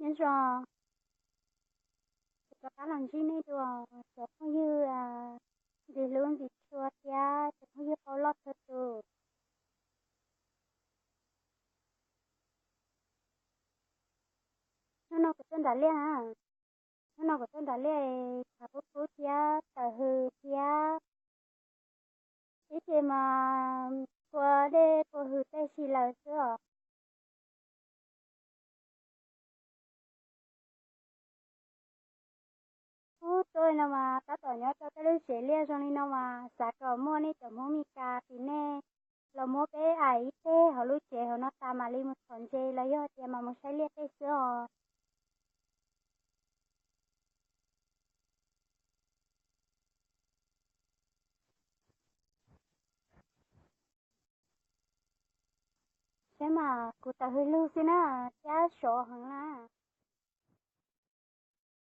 Nyob zoo, kuv rov qab los ntsib nej dua, cov phooj ywg ntxim hlub ntxim tshua thiab cov phooj ywg paub loj txhua tus. Hnub no kuv tuaj nram liaj na, hnub no kuv tuaj nram liaj, tshav kub kub thiab tawm hws thiab, ib ce mas pua dej pua hws tej si lawm xwb os. Ub, tuaj li no mas tab tom nyob rau tej lub tsev liaj zoo li no mas xav kom muaj nej cov Hmoob Mes Kas tim nej los muab peb aim ib teg hauv lub tsev hauv no tas mam li mus txhom ntses los yog tias mam mus saib liaj tej xwb os. Saib mas kuv tawm hws lug xwb na, thiab sov heev na.